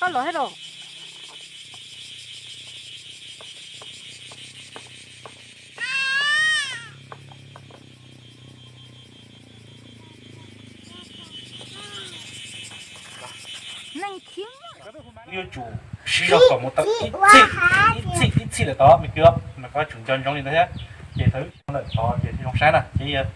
Los thiab los. Neeg khiav. Yuav tsum siv zog kom mus tau ib txhij, ib txhij, ib txhij lawm tod me kwv, mas koj tsum nco ntsoov li ntawd thiab. Ces thaum lawm tod ces thiaj zoo saib na ces.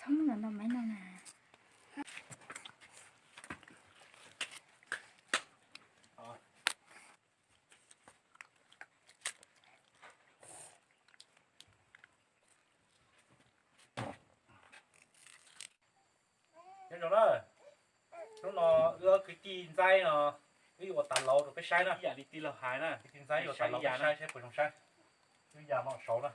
Txhob muab no ntaus maiv no na. Nyob zoo na, hnub no wb ob kwv tij ntxaib no, wb yuav ua tav lauv rau peb saib na. Ib yam li tij laug hais na, kwv tij ntxaib yuav ua tav lauv peb saib seb puas zoo saib. Wb ya no saud na.